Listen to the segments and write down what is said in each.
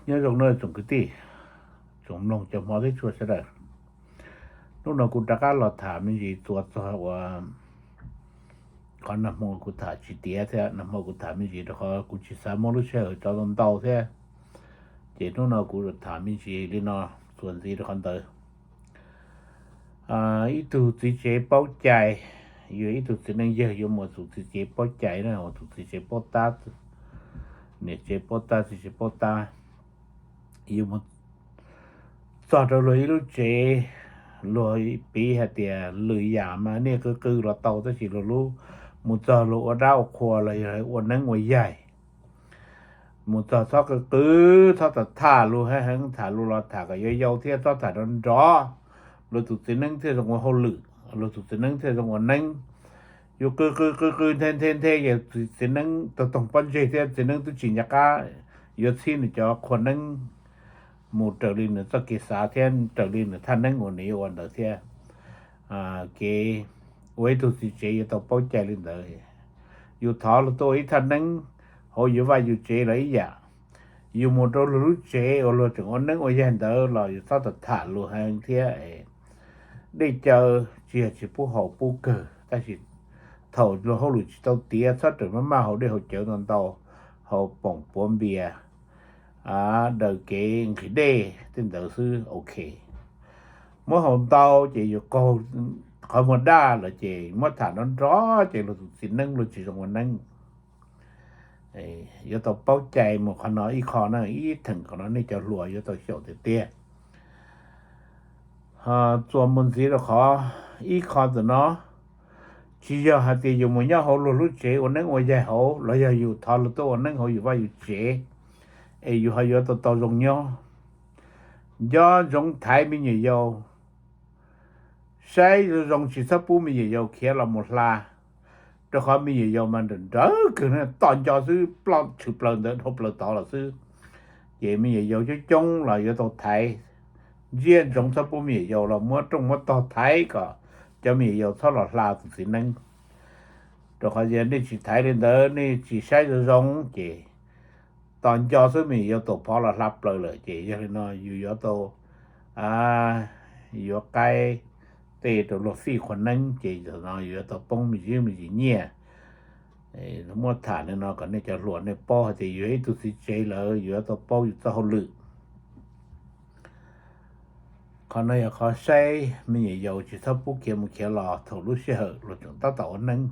Nyob zoo nawb tsoom kwv tij, tsoom mloog cov hmov thiab tshua sawv daws. Hnub no kuv rov qab los tham me ntsis txuas txog uas qhov nag hmo kuv tham tsis tiav thiab, nag hmo kuv tham me ntsis rau qhov kuv tsis xav muab lub sij hawm tso ntau thiab. Ces hnub no kuv tham me ntsis li no txuas ntxiv rau qhov ntawd. Ib tug txiv tsev paub cai, yog ib tug txiv neej yawg yuav mus tus txiv tsev paub cai na, tus txiv tsev paub tab, niam tsev paub tab, txiv tsev paub tab, yuav mus txog rau luag ib lub tsev, luag piv hais tias lwm yam mas nej qw qw los tau, tab sis luag lub mus txog luag ua dab ua qhua los yog ua neeb ua yaig, mus txog txhob qw qw, txhob tham tham lus heev heev, tham lus los tham kom yau yau thiab txhob tham nrov nrov. Luag tus txiv neeb thiaj zoo ua hauj lwm, luag tus txiv neeb thiaj zoo ua neeb. Yus qw qw qw qw nthe nthe nthe, yog txiv neeb tau toog pob ntseg thiab txiv neeb twb tsis nco qab yuav txhib nws cov qhua neeb mus raws li nws txoj kev xav thiab raws li nws thaj neeb uas nws yuav ua ntawd thiab. Kev ua ib tug txiv tsev yuav tau paub cai li ntawd. Yus thov luag tuaj ua ib thaj neeb hauv yus vaj yus tsev los ib yam. Yus mus rau luag lub tsev uas luag tseem ua neeb ua yaig ntawd los yus txhob tham tham lus heev thiab. Dej cawv tsis yog tsis pub haus, pub kawg, tab sis thaum luag hauj lwm tsis tau tiav txhob rawm maj maj haus dej haus cawv ntau ntau, haus poom puav npias, daws kev nqhis dej tej ntawd xwb ok. Muab haus ntau ces yus qaug qhov muag daj lawm ces muab tham nrov nrov ces luag tus txiv neeb luag tsis zoo ua neeb. Yuav tau paub cai mus qhov no ib qho na, ib theem qhov no nej cov hluas yuav tau xyaum tiag tiag. Txuas mus ntxiv rau qhov ib qho ntawm no, tsis yog hais tias yus mus nyob hauv luag lub tsev ua neeb ua yaig hauv los yog yus thov luag tuaj ua neeb hauv yus vaj yus tsev es yus ho yuav tau tau zoo nyob. Nco ntsoov thaiv me nyuam yaus, saib zoo zoo tsis txhob pub me nyuam yaus khiav los mus hla, rau qhov me nyuam yaus mas nrawm nrawg kawg na, tom nco xwb ploj tshwm plaws ntawd dhau plaws tod lawm xwb. Ces me nyuam yaus coob coob los yuav tau thaiv, ntsia ntsoov txhob pub me nyuam yaus los muab rooj muab tog thaiv kom cov me nyuam yaus txhob los hla tus txiv neeb. Rau qhov yog nej tsis thaiv li ntawd, nej tsis saib zoo zoo ces tom nco xwb me nyuam yaus tuam phov los hla plaws lawm ces yog li no yus yuav tau yuav qaib tej rau luag fij qhua neeb ces no yus yuav tau poob me ntsis me ntsis nyiaj. Muab tham li no kom nej cov hluas nej paub hais tias yus yog ib tug txiv tsev lawm yus yuav tau paub yus txoj hauj lwm. Qhov no yog qhov saib me nyuam yaus tsis txhob pub khiav mus khiav los thaum lub sij hawm luag tseem tab tom ua neeb.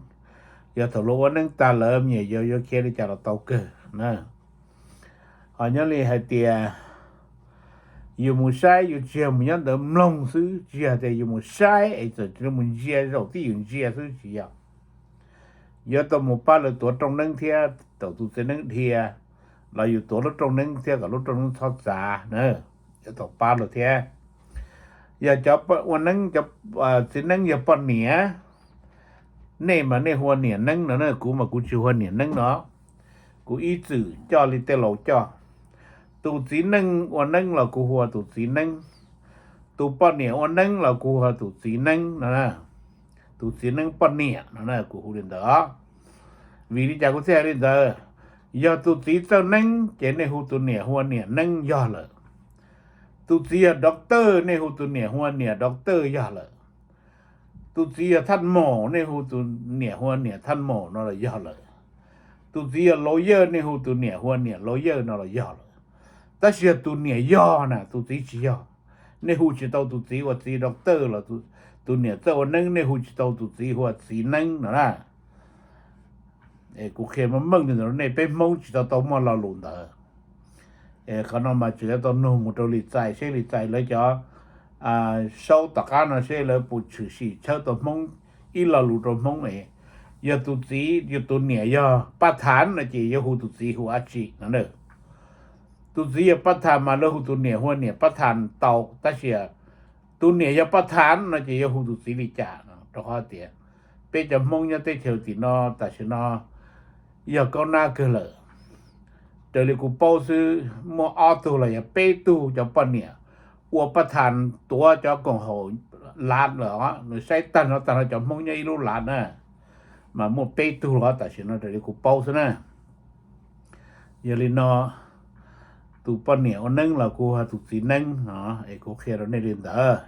Yog thaum luag ua neeb tag lawm me nyuam yaus yuav khiav li cas los tau kawg na. Ho nyob li hais tias yus mus saib, yus tsis yog mus nyob ntawd mloog xwb, tsis yog tias yus mus saib es txawm mus ntsia zaum twj ywm ntsia xwb, tsis yog. Yuav tau mus pab lawv tuav rooj neeb thiab, thaum tus txiv neeb dhia los yus tuav lub rooj neeb thiab kom lub rooj neeb txhob txav na, yuav tau pab lawv thiab. Yog cov ua neeb, cov txiv neeb yog poj niam, nej mas nej hu ua niam neeb no na, kuv mas kuv tsis hu ua niam neeb no. Kuv ib txwm coj li tej laus coj, tus txiv neej ua neeb los kuv hu ua tus txiv neeb, tus poj niam ua neeb los kuv hu ua tus txiv neeb no, tus txiv neeb poj niam no kuv hu li ntawd. Vim li cas kuv thiaj hais li ntawd? Yog tus txiv txawj neeb ces nej hu tus niam hu ua niam neeb yog lawm. Tus txiv yog doctor, nej hu tus niam hu ua niam doctor yog lawm. Tus txiv yog thaj maum, nej hu tus niam hu ua niam thaj maum no los yog lawm. Tus txiv yog lawyer, nej hu tus niam hu ua niam lawyer no los yog lawm. Tab sis yog tus niam yog na, tus txiv tsis yog, nej hu tsis tau tus txiv ua txiv doctor los tus niam txawj ua neeb, nej hu tsis tau tus txiv hu ua txiv neeb no na. Kuv qhia meej meej li ntawd, nej peb Hmoob tsis tau tau muaj lo lus ntawd. Qhov no mas tseem yuav tau nug mus rau Lis Txais seb Lis Txais lawv cov saub tom qab no seb lawv puas tshwm sim tshawb tau Hmoob ib lo lus rau Hmoob. Yog tus txiv, yog tus niam yog paj thav no ces yuav hu tus txiv hu dab tsi no? Tus txiv yog paj thav mas lawv hu tus niam hu ua niam paj thav tau, tab sis tus niam yog paj thav no ces yuav hu tus txiv li cas no? Rau qhov tias peb cov Hmoob nyob teb chaws tim no tam sim no yog kaub nab kawg lawm. Raws li kuv paub xwb, muaj ob tug los yog peb tug cov poj niam ua paj thav tuav cov koom haum lav lawm os, nws saib tag nrho tag nrho cov Hmoob nyob ib lub lav na, mas muaj peb tug los tam sim no raws li kuv paub xwb na. Yog li no, tus poj niam ua neeb los kuj yog tus txiv neeb no, es kuv qhia rau nej li ntawd.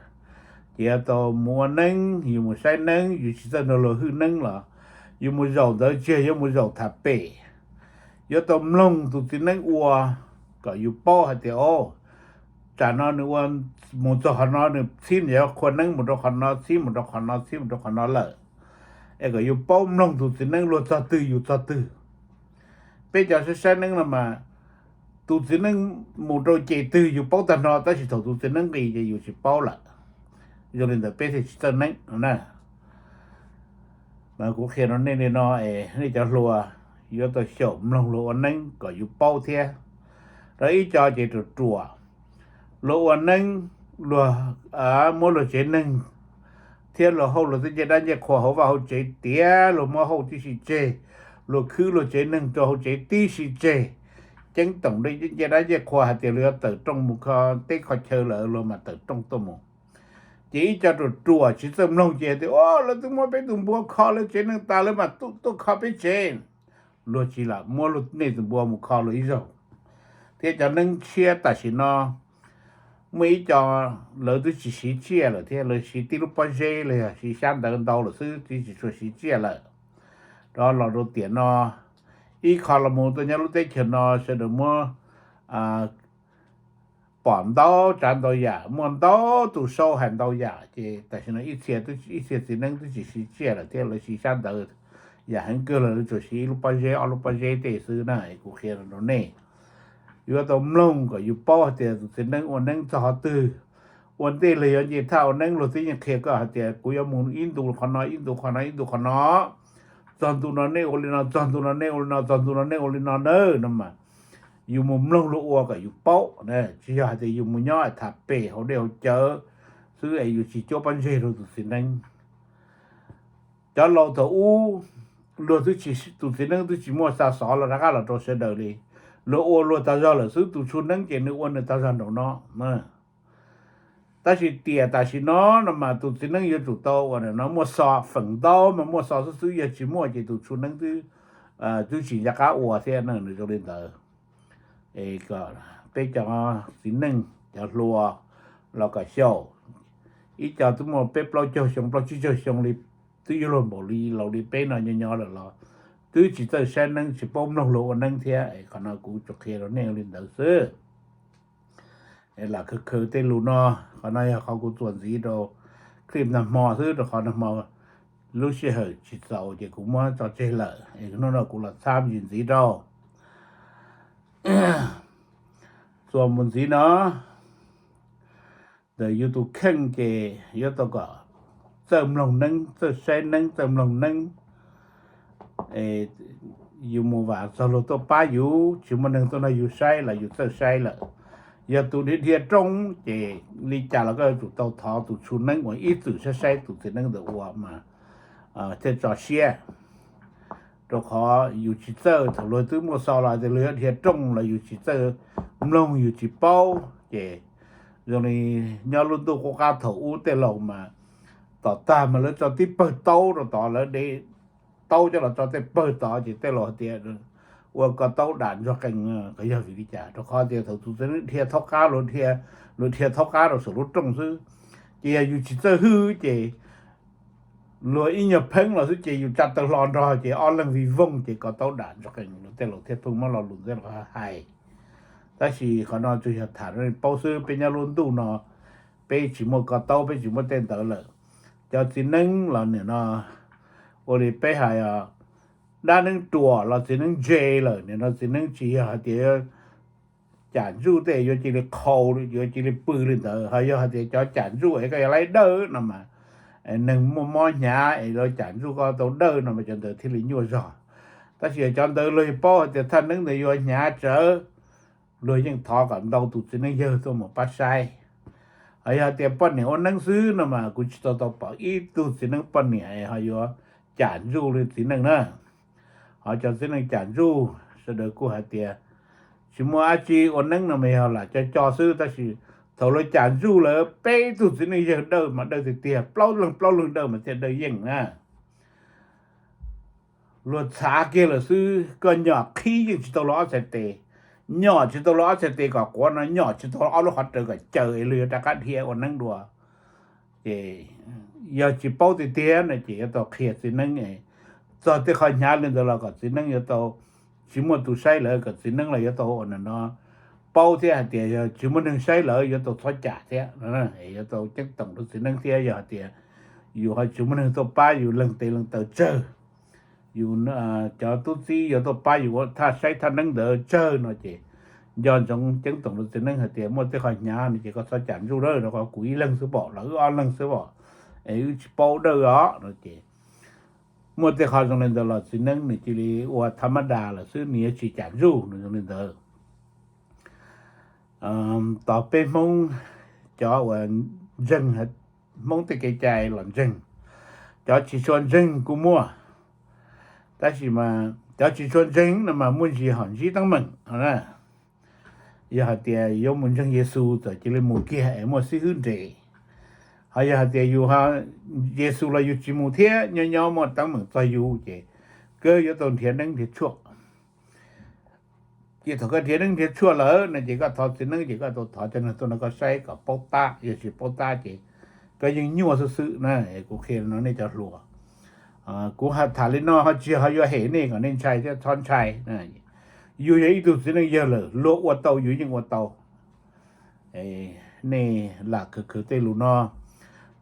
Ces yuav tau mus ua neeb, yus mus saib neeb, yus tsis txawj nrog luag hwj neeb los yus mus zaum ntawd tsis yog yuav mus zaum tham pem. Yuav tau mloog tus txiv neeb ua kom yus paub hais tias, o, tsam no nws ua, mus txog qhov no nws txhib nrov qhua neeb mus rau qhov no, txhib mus rau qhov no, txhib mus rau qhov no lawm. Es kom yus paub mloog tus txiv neeb luag txog twg yus txog twg. Peb cov saib saib neeb no mas, tus txiv neeb mus rau ces twg yus paub tag nrho, tab sis thaum tus txiv neeb nqis ces yus tsis paub lawm. Zoo li ntawd peb thiaj tsis txawj neeb na. Mas kuv qhia rau nej li no es nej cov hluas yuav tau xyaum mloog luag ua neeb kom yus paub thiab. Rau ib co ces ruam ruam, luag ua neeb, luag muab luag tsev neeg thiab luag hauj luag tej ncej dab ncej qhua hauv vaj hauv tsev tiav, luag muab hauj tib si tseg, luag khwb luag tsev neeg rau hauv tsev tib si tseg, ceeb toom ncej dab ncej qhua hais tias luag yuav tawm rooj mus kho teb kho chaw lawm luag mam tawm rooj tuaj mus. Ces ib co ruam ruam tsis txawj mloog ces tias, o, lawv twb muab peb tus npua kho lawv tsev neeg tas lawv mam tuaj kho peb tsev. Luag tsis lam muab luag nej tus npua mus kho luag ib zaug. Thiab cov neeb tshiab tam sim no muaj ib co lawv twb tsis siv tsiaj lawm thiab, lawv siv tib lub pob zeb los yog siv xyab ntawv ntau lawm xwb, twb tsis tshua siv tsiaj lawm. Rov los rau tiam no, ib qho los mus tuaj nyob lub teb chaws no sawv daws muab pom ntau tsav ntau yam, muaj ntau tus sau hais ntau yam, ces tam sim no ib txhia, ib txhia txiv neeb twb tsis siv tsiaj lawm thiab, lawv siv xyab ntawv yam heev kawg los lawv tsuas siv ib lub pob zeb ob lub pob zeb tej xwb na. Kuv qhia rau nej, yuav tau mloog kom yus paub hais tias tus txiv neeb ua neeb txog qhov twg. Ua ntej luag yuav nce thaj ua neeb luag twb yeej qhia koj hais tias kuv yuav mus ib ntu qhov no, ib ntu qhov no, ib ntu qhov no, txog ntu no nej ua li no, txog ntu no nej ua li no, txog ntu no nej ua li no na no mas, yus mus mloog luag ua kom yus paub, tsis yog hais tias yus mus nyob tham pem hauv dej hauv cawv xwb es yus tsis cuab pob ntseg rau tus txiv neeb. Cov laus thaum ub, luag twb tsis, tus txiv neeb twb tsis muaj xa xov los rov qab los rau sawv daws li. Luag ua luag tag zog lawm xwb, tus tshu neeb ces nws ua nws tag zog nraum no. Tab sis tiam tam sim no no mas tus txiv neeb yuav tsum tau ua no muaj xov, feem ntau mas muaj xov xwb xwb, yog tsis muaj ces tus tshu neeb twb, twb tsis nco qab ua thiab na, nws zoo li ntawd. Es kom peb cov txiv neej cov hluas los kom xyaum, ib co twb muaj peb plaub caug xyoo plaub tsib caug xyoo li, twb yuav luag npaum li laus li peb no nyob nyob lawm los twb tsis txawj saib neeb tsis paub mloog luag ua neeb thiab. Qhov no kuv tsuas qhia rau nej li ntawd xwb. Lam khwv khwv tej lus no, qhov no yog qhov kuv txuas ntxiv rau clip nag hmo xwb, rau qhov nag hmo lub sij hawm tsis txaus ces kuv muab tso tseg lawm, es hnub no kuv los txhab ntsis ntxiv rau. Txuas mus ntxiv no, ntawm yus tus kheej ces yuav tau kom txawj mloog neeb, txawj saib neeb, txawj mloog neeb. Yus mus vam txog luag tuaj pab yus, tsis muaj neeg tuaj nrog yus saib los yus txawj saib lawm. Yog tus dhia dhia rooj ces li cas los koj yuav tsum tau thov tus tshu neeb uas ib txwm saib saib tus txiv neeb ntawd ua mas thiaj tso siab. Rau qhov yus tsis txawj, thaum luag twb muaj xov los tias luag yuav dhia rooj los yus tsis txawj mloog yus tsis paub ces zoo li nyob lub ntuj qub qab thaum ub tej laus mas tom tag mas lawv tso tib pawg taub rau tod, lawv de taub coj los tso tej pawg tod ces tej laus hais tias ua ko taub dam ntog qees, yog vim li cas? Rau qhov tias thaum tus txiv neeb dhia thaub qab, luag dhia thaub qab rau saum lub rooj xwb, ces yog yus tsis txawj hwj ces luag ib nyuag pheeb los xwb ces yus tsa taw hlo nrog ces ob leeg vij voog ces ko taub dam ntog qees, tej laus thiaj pheej muab lo lus ntawd los hais. Tab sis qhov no tsuas yog tham rau nej paub xwb, peb nyob lub ntuj no peb tsis muaj ko taub, peb tsis muaj tej ntawd lawm. Cov txiv neeb los nim no ua li peb hais, dab neeb ruam los txiv neeb ntse lawm, nim no txiv neeb tsis yog hais tias cam ntsuj tej yuav cia li qhau, yuav cia li pw li ntawd. Ho yog hais tias cov cam ntsuj es koj yuav laib dawj no mas, neeg muaj mob hnyav es lawv cam ntsuj koj tau dawj no mas cov ntawd thiaj li nyuaj zog. Tab sis cov ntawd luag paub hais tias thaj neeb ntawd yuav hnyav tsawv, luag yeej thov kom ntau tus txiv neej yawg tuaj mus pab saib. Ho yog tias poj niam ua neeb xwb no mas kuv tsis tau tau pom ib tug txiv neeb poj niam ho yuav cam ntsuj li txiv neej na. Ho cov txiv neej cam ntsuj sawv daws kuj hais tias tsis muaj dab tsi, ua neeb no mas yog lam co co xwb, tab sis thaum lawv cam ntsuj lawm peb tug txiv neej yawg dawj mas dawj tiag tiag, plaub leeg plaub leeg dawj mas thiaj dawj yeej na. Luag txhav kiag lawm xwb, koj nyom qhib yeej tsis tau luag ob txhais tes, nyom tsis tau luag ob txhais tes kom quav no, nyom tsis tau ob lub qhov raws kom caws es luag yuav rov qab dhia ua neeb dua. Ces yog tsis paub tiag tiag no ces yuav tau qhia txiv neeb, txog tej qhov hnyav li ntawd los kom txiv neeb yuav tau, tsis muaj tus saib lawm kom txiv neeb los yuav tau ua no, paub thiab hais tias yog tsis muaj neeg saib lawm yuav tau txhob cam thiab, yuav tau ceeb toom rau txiv neeb thiab. Yog hais tias yus ho tsis muaj neeg tuaj pab yus leeg tes leeg taw tsawg, yus cov tub txib yuav tuaj pab yus ua thaj saib thaj neeb ntawd tsawg no ces nco ntsoov ceeb toom rau txiv neeb hais tias muaj tej qhov hnyav no ces koj txhob cam ntsuj dawb rau qhov kuv ib leeg xwb pom los wb ob leeg xwb pom, es wb tsis paub dawb os no ces muaj tej qhov zoo li ntawd los txiv neeb nws cia li ua tha mab das lawm xwb, nws yuav tsis cam ntsuj no zoo li ntawd. Tos peb Hmoob cov uas ntseeg Hmoob tej kev cai los ntseeg, cov tsis tshua ntseeg kuj muaj, tab sis mas cov tsis tshua ntseeg no mas muaj ntsis hom ntsib teeb meem na. Yog hais tias yuav mus ntseeg Yexus txawm cia li mus kiag es muaj xib hwb nres, ho yog hais tias yus Yexus los yus tsis mus thiab nyob nyob muaj teeb meem txog yus ces koj yuav tau nrhiav neeb nrhiav tshuaj. Ces thaum koj nrhiav neeb nrhiav tshuaj lawm no ces koj thov txiv neeb ces koj tau thov cov neeg tuaj nrog koj saib kom paub tab, yog tsis paub tab ces koj yeej nyuaj xwb xwb na. Kuv qhia no nej cov hluas, kuv tham li no ho tsis ho yuav hem nej kom nej ntshai thiab, txhob ntshai. Yus yog ib tug txiv neej yawg lawm, luag ua tau yus yeej ua tau. Nej lam khwv khwv tej lus no,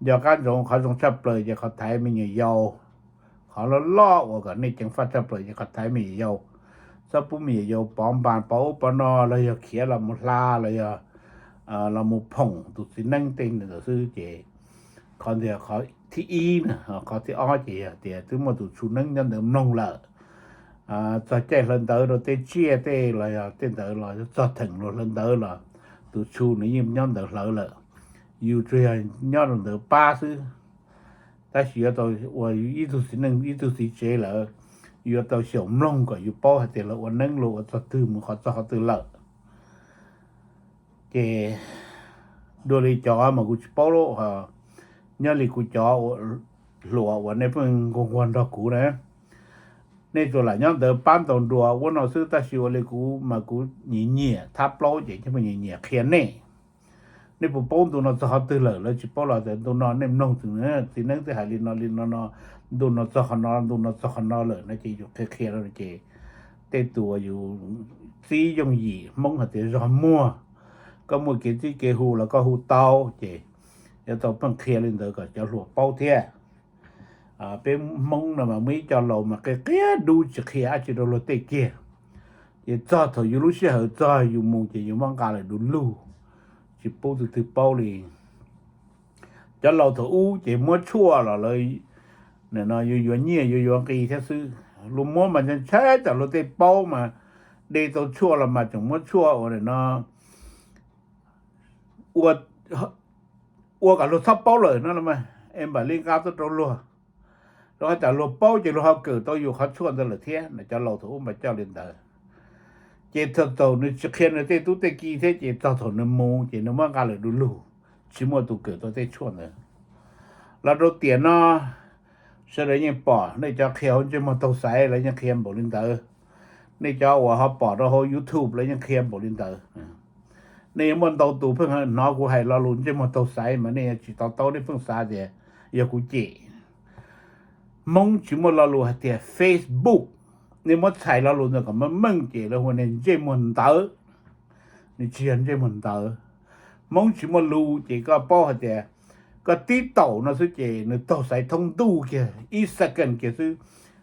nco qab ntsoov qhov zoo tshaj plaws ces qhov thaiv me nyuam yaus, qhov loj loj uas kom nej ceev faj tshaj plaws ces qhov thaiv me nyuam yaus. Txhob pub me nyuam yaus pov npas pov ub pov no los yog khiav los mus hla los yog los mus phoom tus txiv neeb tej ntawd xwb ces qhov ntawd qhov thib ib na. Qhov thib ob ces yog tias twb muaj tus tshu neeb nyob ntawd mloog lawm, txog caij hlawv ntawv rau tej tsiaj tej los yog tej ntawd los txog theem luag hlawv ntawv los tus tshu nws yeej nyob ntawd hlawv lawm, yus tsuas yog nyob rau ntawd pab xwb. Tab sis yuav tau ua ib tug txiv neej ib tug txiv tsev lawm, yuav tau xyaum mloog kom yus paub hais tias lawv ua neeb luag ua txog twg mus qhov txog qhov twg lawm. Ces dua li cov mas kuv tsis paub lawm, nyob li kuv cov hluas uas nej pheej nquag nquag nrog kuv na, nej tsuas lam nyob ntawd pab ntaus nruas ua no xwb, tab sis ua li kuv mas kuv nyiam nyiam thab plaub ces nyiam nyiam qhia nej. Nej puas paub ntu no txog qhov twg lawm? Lawv tsis paub los tias ntu no nej mloog txiv neeb twb hais li no li no no, ntu no txog qhov no, ntu no txog qhov no lawm no ces yus qhia qhia rau ces tej tus uas yus txib yooj yim Hmoob hais tias zog muag, koj muaj kev txib kev hu los koj hu tau ces yuav tau pheej qhia li ntawd kom cov hluas paub thiab. Peb Hmoob no mas muaj ib co laus mas qia qia dub tsis qhia dab tsi rau luag tej kiag, ces txog thaum yus lub sij hawm txog yus mus ces yus muab nqa lawm du lug, tsis pub tus twg paub li. Cov laus thaum ub ces muab tshuaj los lawv no yuav yuav nyiaj yuav yuav nqi thiab xwb. Luag muab mas ntshai tsam luag tej paub mas de tau tshuaj los mas tseem muab tshuaj ua no ua kom luag txhob paub lawm no los mas es npam li nqa tuaj rau luag, rau qhov tsam luag paub ces luag ho kawm tau yus qhov tshuaj ntawd lawm thiab no. Cov laus thaum ub mas coj li ntawd. Ces thaum thaum nws tsis qhia nws tej tub tej ki thiab ces txog thaum nws mus ces nws muab nqa lawm du lug, tsis muaj tus kawm tau tej tshuaj ntawd. Los rau tiam no sawv daws yeej pom nej cov qhia hauv ntsej muag taug xaiv lawv yeej qhia npaum li ntawd. Nej cov uas ho pom rau hauv YouTube lawv yeej qhia npaum li ntawd. Nej yuav muaj ntau tus pheej hnov kuv hais lo lus ntsej muag taug xaiv mas nej yuav tsis to taub, nej pheej xav tias yog kuv cem. Hmoob tsis muaj lo lus hais tias Facebook, nej muab txhais lo lus ntawd kom meej meej ces lawv hu nej ntsej muag ntawv. Nws tsis yog ntsej muag ntawv. Hmoob tsis muaj lus ces koj paub hais tias koj tib taum no xwb ces nws taug xaiv thoob ntuj kiag ib second kiag xwb,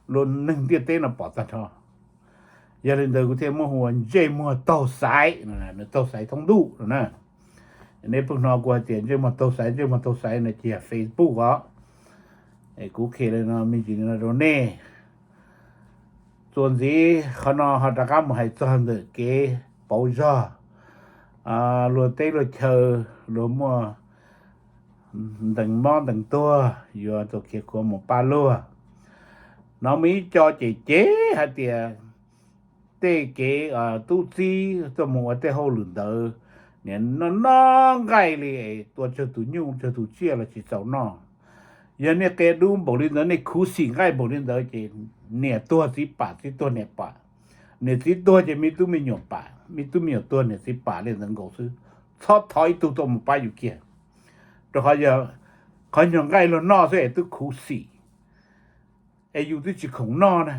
luag neeg ntiaj teb no pom tag nrho. Yog li ntawd kuv thiaj muab hu ua ntsej muag taug xaiv, nws taug xaiv thoob ntuj no na. Nej pheej hnov kuv hais tias ntsej muag taug xaiv, ntsej muag taug xaiv no ces yog Facebook os. Kuv qhia li no me ntsis li no rau nej. Txuas ntxiv qhov no ho rov qab mus hais txog ntawm kev pauv zog. Luag teb luag chaw, luag muaj ntees mob ntees tuag, yuav tau khiav khuav mus pab luag. Hnov muaj ib co cem cem hais tias tej kev tub txib tuaj mus ua tej hauj lwm ntawd, niam no no nqaij li, tua tsawg tus nyuj tsawg tus tsiaj los tsis txaus noj. Yog nej qia dub npaum li ntawd, nej khuv xim nqaij npaum li ntawd ces niam tuag txiv pam, txiv tuag niam pam. Niam txiv tuag ces me tub me nyuam pam, me tub me nyuam tuag niam txiv pam li ntawd nkaus xwb. Txhob thov ib tug tuaj mus pab yus kiag, rau qhov yog qhov nyuag nqaij luag noj xwb es twb khuv xim, es yus twb tsis khoom noj na.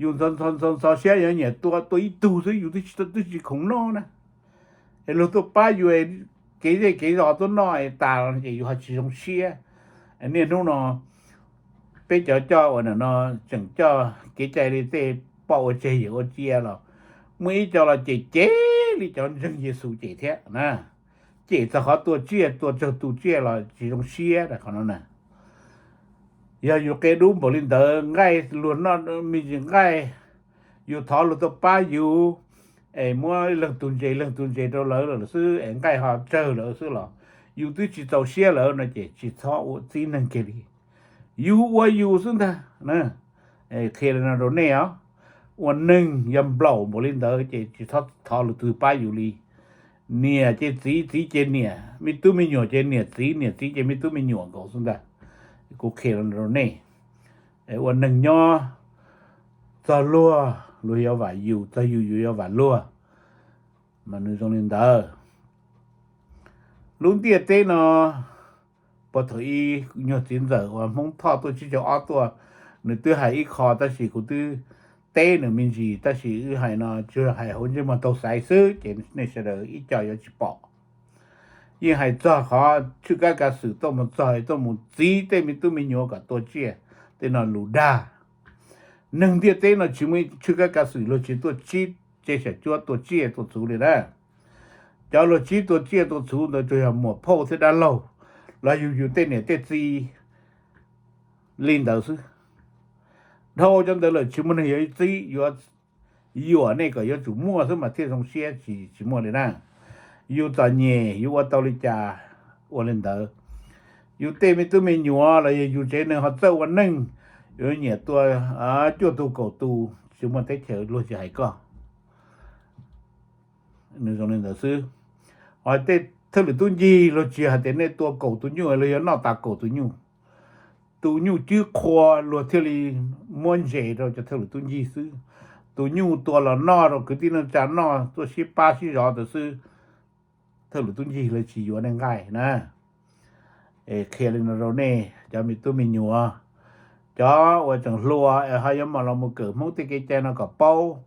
Yus ntxhov ntxhov siab yuav nyiam tua tua ib tug xwb, yus twb tsis khoom noj na. Es luag tuaj pab yus, kev zej kev zos tuaj noj es tas los ces yus ho tsis zoo siab. Niaj hnub no peb cov coj uas no tseem coj kev cai li tej poj ua tseg yawm ua cia los, muaj ib co los cem cem li cov ntseeg Yexus cem thiab na. Cem txog qhov tua tsiaj tua tsawg tus tsiaj los tsis zoo siab qhov no na. Yog yus qia dub npaum li ntawd, nqaij luag noj me ntsis nqaij, yus thov luag tuaj pab yus, es muab leej tug ntses leej tug ntses rau lawv lawm xwb es nqaij ho tsawg lawm xwb los yus twb tsis txaus siab lawm no ces tsis txhob ua txib neeg kiag li. Yus ua yus xwb ntag. Qhia li no rau nej os, ua neeg yog nplaum npaum li ntawd ces tsis txhob thov lwm tus pab yus li. Niam ces txiv, txiv ces niam, me tub me nyuam ces niam txiv, niam txiv ces me tub me nyuam nkaus xwb ntag. Kuv qhia li no rau nej, ua neeg nyob, txog luag luag yuav vam yus, txog yus yus yuav vam luag, mas nws zoo li ntawd. Lub ntiaj teb no, puag thaum ub nyuag txiv ntxawm uas Hmoob Thoj tuaj tsib caug ob tuaj, nws twb hais ib qho tab sis kuv twb teb nws me ntsis, tab sis wb hais no tsuas hais hauv ntsej muag taug xaiv xwb ces nej sawv daws ib co yuav tsis pom. Yeej hais txog qhov tshwj kab kav xwm tuaj mus txog tuaj mus txib tej me tub me nyuam kom tua tsiaj, tej no lus dag. Neeg ntiaj teb no tsis muaj tshwj kab kav xwm luag tsis tuaj tsib tsev xyam cuab tua tsiaj tua txhuv li na. Cov luag tsib tua tsiaj tua txhuv ntawd tsuas yog muam phauj thiab dab laug los yog yus tej niam tej txiv li ntawd xwb. Dhau cov ntawd lawm tsis muaj neeg yuav txib, yuav yuam nej kom yuav tsum muaj xwb mas thiaj zoo siab, tsis tsis muaj li na. Yus txom nyem yus ua tau li cas ua li ntawd. Yus tej me tub me nyuam los yog yus tsev neeg ho txawj ua neej, yuav nyiam tua cuaj tus kaum tus tsis muaj teb chaws luag tsis hais koj. Nws zoo li ntawd xwb. Ho tej thawj lwm tub ncig luag tsis hais tias nej tua kaum tus nyuj los yog noj tas kaum tus nyuj. Tus nyuj cwb qhua luag thiaj li muab ntses rau cov thawj lwm tub ncig xwb. Tus nyuj tua los noj rau kwv tij neej tsa noj tuaj sib pab sib zov ntawd xwb. Thawj lwm tub ncig lawv tsis yuav nej nqaij na. Es qhia li no rau nej cov me tub me nyuam, cov uas tseem hluas es ho yuav mam los mus kawm Hmoob tej kev cai no kom paub,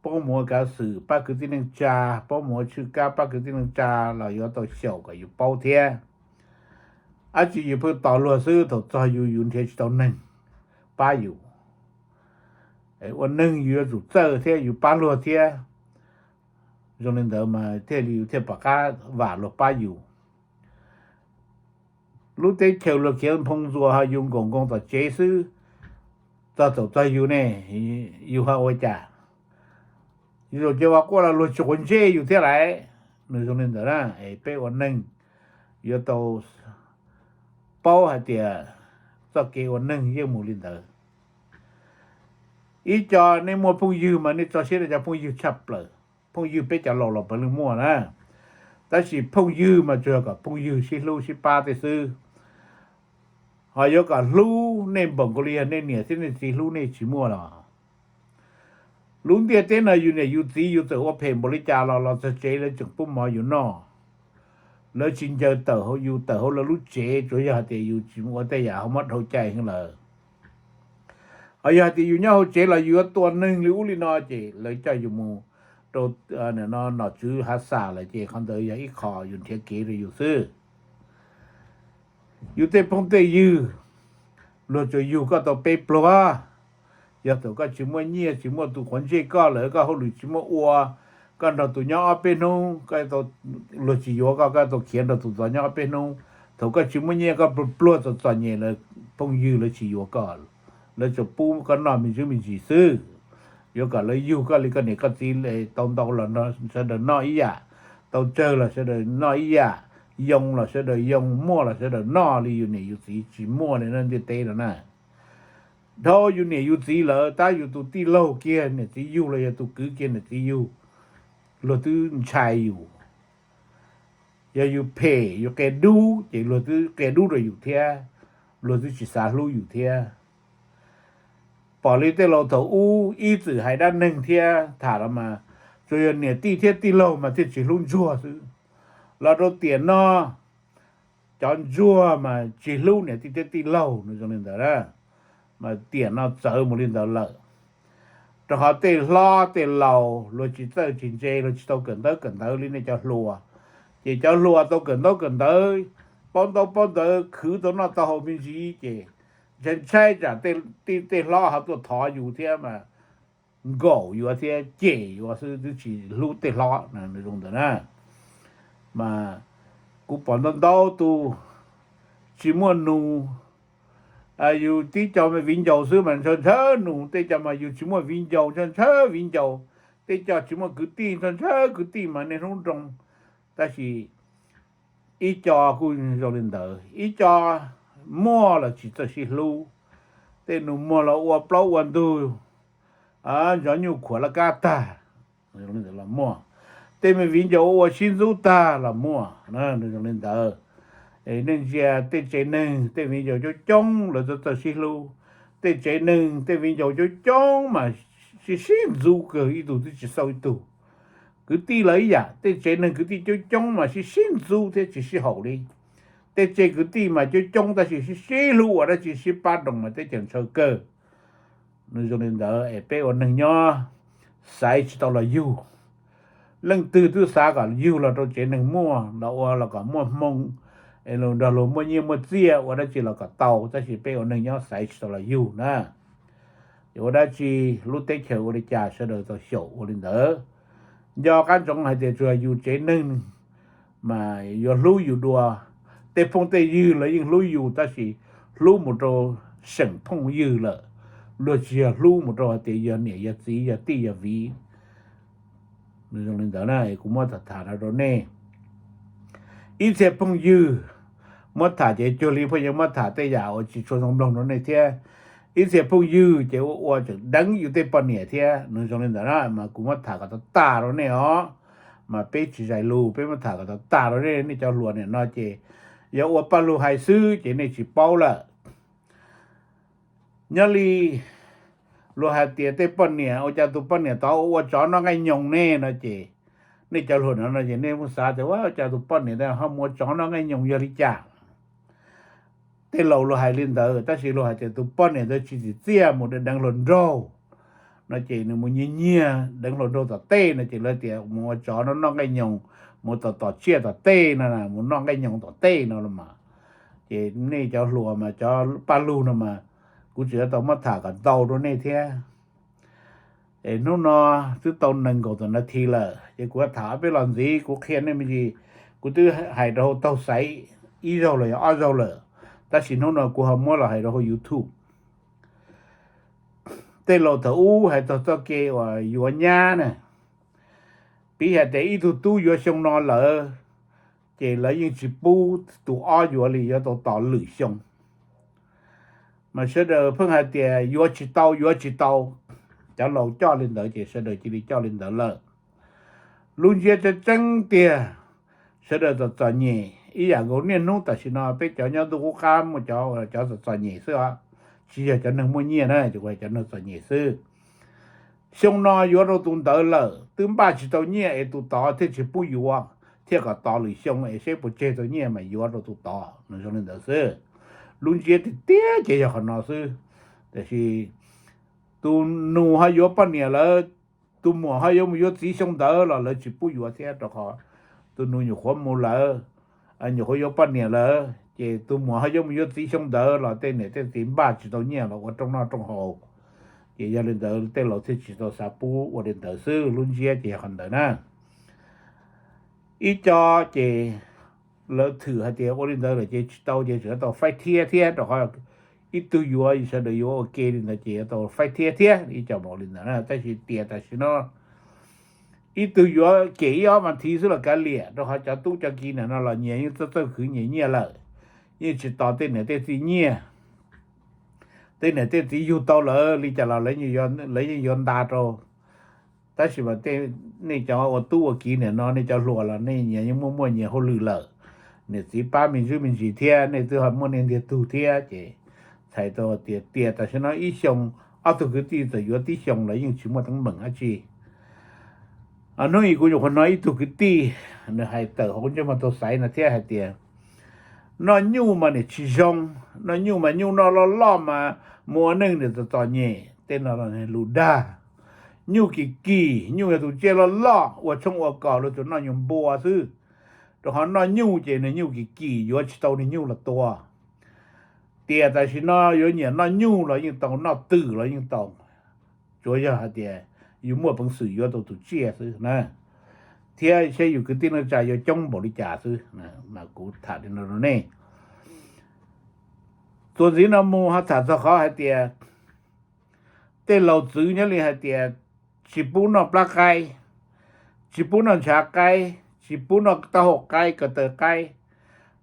paub mus ua kav xwm pab kwv tij neej tsa, paub mus ua tshwj kab pab kwv tij neej tsa los yuav tau xyaum kom yus paub thiab. Ab tsi yus pheej tos luag xwb, thaum txog yus yus nrhiav tsis tau neeg pab yus. Ua neeg yus yuav tsum txawj thiab yus pab luag thiab. Zoo li ntawd mas thiaj li yus thiaj pom qab vam luag pab yus. Lub teb chaws luag khiav nphoo ntxuas ho yus nkaum nkoos tom tsev xwb, txog thaum txog yus ne, yus ho ua cas? Yus zaum ces ua quaj los luag tsis quav ntsej yus thiab lawm. Nws zoo li ntawd na, es peb ua neeg yuav tau paub hais tias txoj kev ua neeg yeej mus li ntawd. Ib co nej muaj phooj ywg mas nej tso siab rau cov phooj ywg tshaj plaws. Phooj ywg peb cov laus los puav leej muaj na, tab sis phooj ywg mas tsuas yog kom phooj ywg sib hlub sib pab tej xwb. Ho yuav kom hlub nej npaum nkaus li yog nej niam thiab nej txiv hlub nej tsis muaj los. Lub ntiaj teb no yus niam yus txiv yus txawm ua phem npaum li cas los los txog tsev lawv tseem pub mov yus noj. Lawv tsis ncaws tawm hauv yus, tawm hauv lawv lub tsev, tsuas yog hais tias yus tsis ua tej yam ho muab dhau cai heev lawm. Ho yog hais tias yus nyob hauv tsev los yus yuav tua neeg li ub li no ces lawv coj yus mus rau nom tswv hav xas lawm ces qhov ntawd yog ib qho yus nrhiav kev rau yus xwb. Yus tej phooj tej ywg, luag tsuas yug koj tau peb pluag. Yog thaum koj tsis muaj nyiaj tsis muaj tus quav ntsej koj lawm, koj hauj lwm tsis muaj ua, koj nrog tus nyob ob peb hnub, luag tsis yuav koj, koj tau khiav nrog tus ntxov nyob ob peb hnub. Thaum koj tsis muaj nyiaj koj pluag pluag txom txom nyem lawm, phooj ywg lawv tsis yuav koj, lawv tsuas pub koj noj me ntsis me ntsis xwb. Yuav kom lawv yug koj li koj niam koj txiv tau ntau los sawv daws noj ib yam, tau tsawg los sawv daws noj ib yam, yoo los sawv daws yoo, muaj los sawv daws noj li yus niam yus txiv tsis muaj li na ntiaj teb no na. Dhau yus niam yus txiv lawm tab yus tus tij laug kiag niam txiv yug los yog tus kwv kiag niam txiv yug, luag twb ntshai yus. Yog yus phem yus qia dub ces luag twb qia dub rau yus thiab, luag twb tsis xav hlub yus thiab. pom li tej laus thaum ub ib txwm hais dab neeg thiab tham los mas tsuas yog niam tij thiab tij laug mas thiaj tsis hlub ntsuag xwb. Los rau tiam no cov ntsuag mas tsis hlub niam tij thiab tij laug, nws zoo li ntawd na. Mas tiam no txawv mus li ntawd lawm, rau qhov tej hlob tej laus luag tsis txawj tsis ntse, luag tsis tau kawm ntaub kawm ntawv li nej cov hluas. Ces cov hluas tau kawm ntaub kawm ntawv, paub ntaub paub ntawv, khwv tau noj tau haus me ntsis ces ntshai ntshai tsam tej hlob ho tuaj thov yus thiab mas nkaum yuav thiab cem yuav xwb, twb tsis hlub tej hlob, nws zoo ntawd na. Mas kuv pom ntau ntau tus tsis muaj nus, yus tib co me viv ncaus xwb mas ntshaw ntshaw nus, tej co mas yus tsis muaj viv ncaus ntshaw ntshaw viv ncaus, tej co tsis muaj kwv tij ntshaw ntshaw kwv tij mas niaj hnub nroo. Tab sis ib co kuj zoo li ntawd, ib co muaj los tsis txawj sib hlub, tej nus muag los ua plaub ua ntug, ntsov nyuj khuam laj kab tag los muaj, tej me viv ncaus ua sib ntxub tag los muaj, nws zoo li ntawd. Nej ntsia tej tsev neeg tej viv ncaus coob coob lawv txawj txawj sib hlub, tej tsev neeg tej viv ncaus coob coob mas sib sib ntxub kawg, ib tug twb tsis xauj ib tug. Kwv tij los ib yam, tej tsev neeg kwv tij coob coob mas sib sib ntxub thiab tsis sib haum li. Tej tsev kwv tij mas coob coob tab sis sib sib hlub ua dab tsi sib pab nroos mas teb chaws ntshaw kawg. Nws zoo li ntawd es peb ua neeg nyob xaiv tsis tau los yug. Leej twg twb xav kom yug los rau tsev neeg muaj los ua los kom muaj hmoo, es nrog luag muaj nyiaj muaj txiaj ua dab tsi los kom tau, tab sis peb ua neeg nyob xaiv tsis tau los yug na. Ces ua dab tsi lub teb chaws ua li cas sawv daws tau xyaum ua li ntawd. Nco qab ntsoov hais tias tsuas yus tsev neeg mas yuav hlub yus dua. Tej phooj tej ywg los yeej hlub yus tab sis hlub mus rau seem phooj ywg lawm, luag tsis yog hlub mus rau hais tias yog niam yog txiv yog tij yog viv. Nws zoo li ntawd na, kuv muab tham tham no rau nej. Ib txhia phooj ywg muab tham ces cuag li phooj ywg muab tham tej yam uas tsis tshua zoo mloog rau nej thiab. Ib txhia phooj ywg ces ua ua tseem deev yus tej poj niam thiab, nws zoo li ntawd na mas kuv muab tham kom tag tag rau nej os. Mas peb tsis zais lus, peb muab tham kom tag tag rau nej, nej cov hluas nim no ces yog ua paj lug hais xwb ces nej tsis paub lawm. Nyob li luag hais tias tej poj niam ua cas tus poj niam tod ua tsov noj nqaij nyoos ne no ces nej cov hluas no no ces nej muab xav tias ua cas tus poj niam ho mus ua tsov noj nqaij nyoos yog li cas. Tej laus luag hais li ntawd tab sis luag hais tias tus poj niam ntawd tsis tsim txiaj mus deev hluas nraug no ces nws mus nyiag nyiag deev hluas nraug tom tej no ces lawv tias mus ua tsov no noj nqaij nyoos, mus tom tom tsiaj tom tej no, mus noj nqaij nyoos tom tej no los mas. Ces nej cov hluas mas cov paj lug no mas kuv tseem yuav tau muab tham kom ntau rau nej thiab. Es hnub no twb tau nees nkaum tawm nas this lawm ces kuv tham peb los ntxiv, kuv qhia nej me ntsis, kuv twb hais rau hauv taug xaiv ib zaug los yog ob zaug lawm, tab sis hnub no kuv ho muab los hais rau hauv YouTube. Tej laus thaum ub hais txog txoj kev uas yuav nyab na, piv hais tias ib tug tub yuav xyoo no lawm, ces lawv yeej tsis pub tus ob yuav li, yuav tau tos lwm xyoo. Mas sawv daws pheej hais tias yuav tsis tau, yuav tsis tau. Cov laus coj li ntawd ces sawv daws cia li coj li ntawd lawm. Lub ntsiab tseeb tseeb tiag, sawv daws txom txom nyem ib yam nkaus niaj hnub tam sim no peb cov nyob ntuj qub qab muaj cov, cov txom txom nyem xwb os, tsis yog cov neeg muaj nyiaj na, cov neeg txom nyem xwb. Xyoo no yuav rau tus ntawd lawm twb npaj tsis tau nyiaj es tus tod thiaj tsis pub yuav, thiaj kom tos lwm xyoo es seb puas tseg tau nyiaj mas yuav rau tus tod, nws zoo li ntawd xwb. Lub ntsiab tiag tiag ces yog qhov no xwb. Tiam sis tus nus ho yuav poj niam lawm, tus muam ho yuav mus yuav txiv xyoo ntawd los lawv tsis pub yuav thiab, rau qhov tus nus nyuam qhuav mus lawm, nyuam qhuav yuav poj niam lawm ces tus muam ho yuav mus yuav txiv xyoo ntawd los tej niam tej txiv npaj tsis tau nyiaj los ua rooj noj rooj haus. Ces yog li ntawd tej laus thiaj tsis tau xav pub ua li ntawd xwb, lub ntsiab ces yog qhov ntawd na. Ib co ces lawv thwm hais tias ua li ntawd lawm ces tsis tau ces tseem yuav tau faib thiab thiab, rau qhov ib tug yuav sawv daws yuav ua ke li ntawd ces yuav tau faib thiab thiab, ib co mus li ntawd na. Tab sis tias tam sim no ib tug yuav cem ib ob vas thiv xwb los kav liam, rau qhov cov tub cov kiv nim no los nyias yeej txawj txawj khwv nyias nyiaj lawm, yeej tsis tos tej niam tej txiv nyiaj. Tej niam tej txiv yug tau lawv li cas los lawv yeej yuav nta rau. Tab sis mas nej cov ua tub ua kiv nim no nej cov hluas los nej nyias yeej muaj muaj nyias hauj lwm lawm, niam txiv pab me ntsis me ntsis thiab, nej twb ho muaj nej ntiag tug thiab ces txhais tau tias tias tam sim no ib xyoo ob tug kwv tij txawm yuav tib xyoos los yeej tsis muaj teeb meem dab tsi. Hnub ib kuv nyuam qhuav hnov ib tug kwv tij nws hais tawm hauv ntsej muag tau xaiv no thiab hais tias, noj nyuj mas nim tsis zoo, noj nyuj mas nyuj noj loj loj mas mus ua neej nim txom txom nyem, tej no lus dag. Nyuj kim kim, nyuj yog tus tsiaj loj loj ua tshoob ua kos luag tsuas noj nyuag npua xwb, rau qhov noj nyuj ces nws nyuj kim kim yuav tsis tau nws nyuj los tua. Tias tam sim no yuav nyiam noj nyuj los yeej tau, noj twm los yeej tau, tsuav yog hais tias yus muaj peev xwm yuav tau tus tsiaj xwb na, thiab saib yus kwv tij neej tsa yuav coob npaum li cas xwb. Mas kuv tham li no rau nej. Txuas ntxiv no mus ho tham txog qhov hais tias tej laus txwv nyob li hais tias tsis pub noj plab qaib, tsis pub noj ntshav qaib, tsis pub noj taub hau qaib, ko taw qaib.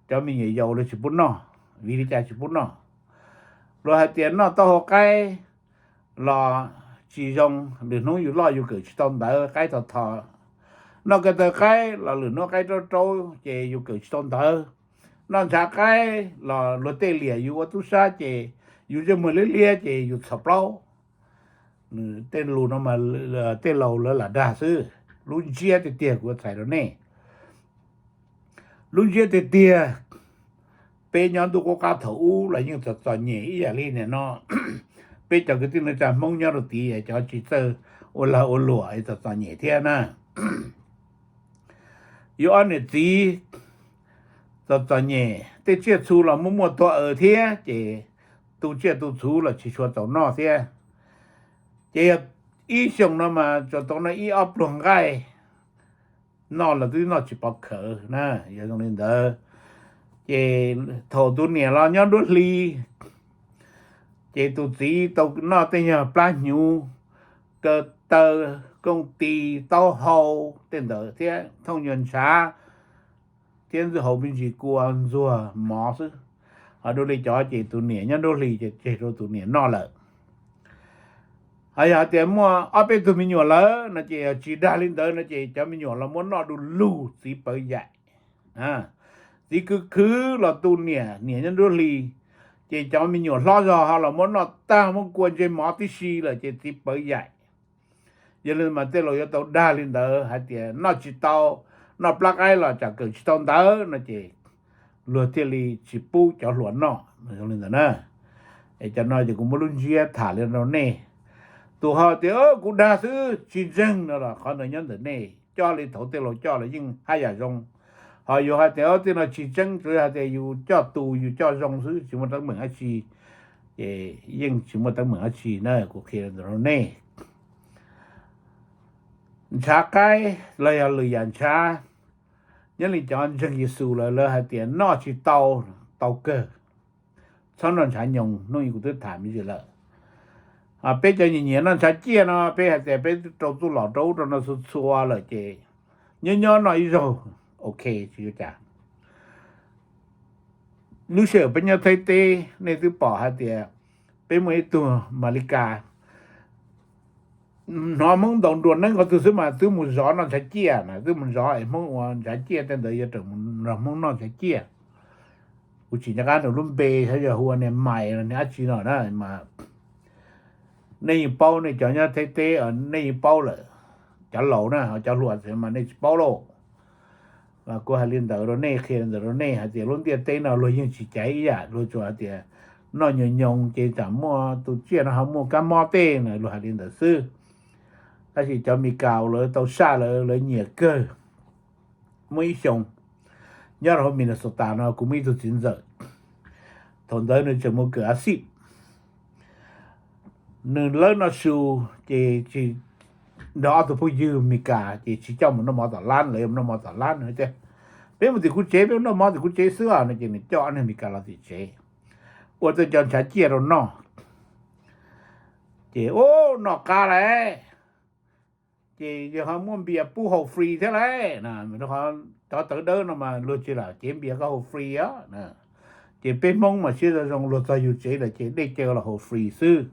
Cov me nyuam yaus luag tsis pub noj. Vim li cas tsis pub noj? Luag hais tias noj taub hau qaib los tsis zoo, lwm hnub yus loj yus kawm tsis tau ntawv, qaib tho tho. Noj ko taw qaib los lwm hnub qaib raub raub ces yus kawm tsis tau ntawv. Noj ntshav qaib los luag tej liam yus ua tub sab ces yus ntsej muag liab liab ces yus txhos plaub. Tej lus no mas tej laus lawv lam dag xwb, lub ntsiab tiag tiag kuv txhais rau nej. Lub ntsiab tiag tiag, peb nyob ntuj qub qab thaum ub los yeej txom txom nyem ib yam li nim no. Peb cov kwv tij neej tsa Hmoob nyob rau tid cov tsis txawj ua lag ua luam es txom txom nyem thiab na. Yus ob niam txiv txom txom nyem, tej tsiaj txhu los muaj muaj tuag aws thiab ces tu tsiaj tu txhu los tsis tshua txaus noj thiab. Ces yog ib xyoos no mas tsuas tau noj ib ob pluag nqaij, noj los twb noj tsis pov khawv na. Yog zoo li ntawd, ces thaum tus niam los nyob nruab hli, ces tus txiv tau noj tej nyuag plab hnyuv, ko taw, kooj tis, taub hau, tej ntawd thiab thooj nyuag ntshav, thiab ntxwj hauv me ntsis kua ntxuag mov xwb. Ho dua li cov ces tus niam nyob nruab hlis ces tseg rau tus niam noj lawm. Ho yog hais tias muaj ob peb tug me nyuam lawm no ces yog tsis dag li ntawd no ces cov me nyuam los muab noj du lug txiv pawv yaim. Txiv khwv khwv los tu niam, niam nyob nruab hlis, ces cov me nyuam hlob zog ho los muab noj tag, muab kua ntse mov tib si lawm ces txiv pawv yaim. Yog li mas tej laus yuav tau dag li ntawd hais tias noj tsis tau, noj plab qaib los tsam kawm tsis tau ntawv no ces luag thiaj li tsis pub cov hluas noj zoo li ntawd na. Es cov no ces kuv muab lub ntsiab tham li rau nej. Tus ho tias kuv dag xwb tsis ntseeg no los qhov ntawd nyob ntawm nej, coj li thaum tej laus coj los yeej haj yam zoo. Ho yus hais tias tej no tsis tseeb, tsuas yog hais tias yus coj tus yus coj zoo xwb tsis muaj teeb meem dab tsi, ces yeej tsis muaj teeb meem dab tsi na, kuv qhia ntawm rau nej. Ntshav qaib los yog lwm yam ntshav, nyob li cov ntseeg Yexus lawm lawv hais tias noj tsis tau, tau kawg, txhob noj ntshav nyoos, hnub ib kuv twb tham me ntsis lawm. Peb cov nyiam nyiam noj ntshav ciaj no peb hais tias peb rau txuj lom rau ub rau no txhua txhua lawm ces nyob nyob noj ib zaug, ok, tsis ua cas. Lub sij hawm peb nyob Thaib teb nej twb pom hais tias peb muaj ib tug Malis Kas, hnov Hmoob ntaus nruas neeb qhov twg xwb mas twb mus zov noj ntshav ciaj na, twb mus zov es Hmoob ua ntshav ciaj tej ntawd yuav raws mus nrog Hmoob noj ntshav ciaj. Kuv tsis nco qab nws lub npe, xyov yog hu ua niag Mais los niag dab tsi no na mas nej yeej paub, nej cov nyob Thaib teb nej yeej paub lawm. Cov laus na, cov hluas mas nej tsis paub lauj. Kuv hais li ntawd rau nej, qhia li ntawd rau nej hais tias lub ntiaj teb no luag yeej tsis caiv ib yam, luag tsuas hais tias noj nyoos nyoos ces tsam muaj tus tsiaj no ho muaj kab mob tej na, luag hais li ntawd xwb. Tab sis cov Mes Kas lawv tau saj lawv, lawv nyiam kawg. Muaj ib xyoo nyob rau hauv Minnesota no kuv muaj ib tug txiv ntxawm, thaum ntawd nws tseem mus kawm a xij, nws lawb noj su, ces tsis, nrog ob tug phooj ywg Mes Kas ces tsis coj mus noj mov tom lab, lawv yuav mus noj mov tom lab, nws tias peb mus tim kuv tsev, peb mus noj mov tim kuv tsev xwb os no ces nws coj ob niag Mes Kas los tim tsev, ua tej cov ntshav ciaj rau noj. Ces ub, noj qab lawm, ces yog ho muaj npias pub haus free thiab lauj. Rau qhov cov tawv dawb no mas luag tsis lam cev npias koj haus free os. Ces peb Hmoob mas siab zoo zoo, luag txog yus tsev lawm ces dej cawv los haus free xwb.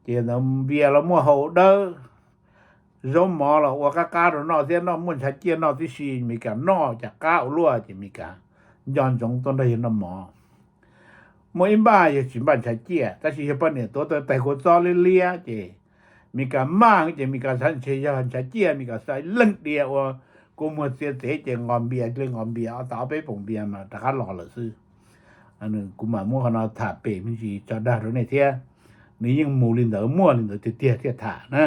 Ces ntawd npias los muaj haus dawb, zaub mov los ua qab qab rau noj thiab, noj muaj ntshav ciaj noj tib si, Mes Kas noj cas qab ua luaj ces Mes Kas nco ntsoov tuaj nrog yawg noj mov. Muaj ib npaj yog tsis npaj ntshav ciaj, tab sis yog poj niam tuav tau tais kua txob liab liab ces Mis Kas maj ces Mis Kas xav ntshe yog ntshav ciaj, Mis Kas xav leej diav ua kua muag txia txev ces nqos npias li nqos npias, ob tas ob peb poom npias mas rov qab los lawm xwb. Kuv mam muab qhov no tham pem me ntsis tso dag rau nej thiab. Nws yeej mus li ntawd, muaj li ntawd tiag tiag thiaj tham na.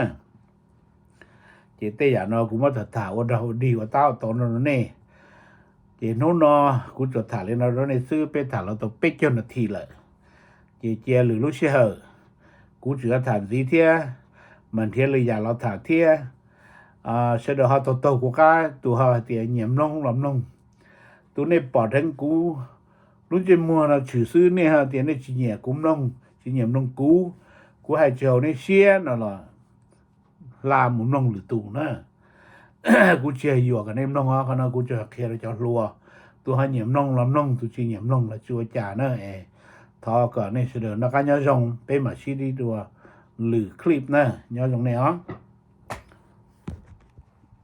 Ces tej yam no kuv muab tham tham ua rag ua dig ua tab ua tau no rau nej. Ces hnub no kuv tsuas tham li no rau nej xwb, peb tham los tau peb caug nas this lawm. Ces cia lwm lub sij hawm kuv tseem tham ntxiv thiab, mas nrhiav lwm yam los tham thiab. Sawv daws ho taug taug kuv qab, tus ho hais tias nyiam mloog los mloog. Tus nej pom dheev kuv lub ntsej muag no tshwm xwb, nej ho tias nej tsis nyiam kuv mloog, tsis nyiam mloog kuv, kuv hais tsis haum nej siab no los hla mus mloog lwm tus na. Kuv tsis yog yuam kom nej mloog os, qhov no kuv tsuas qhia rau cov hluas. Tus ho nyiam mloog los mloog, tus tsis nyiam mloog los tsis ua cas na. Thov kom nej sawv daws noj qab nyob zoo, peb mam sib ntsib dua lwm clip na. Nyob zoo nej os.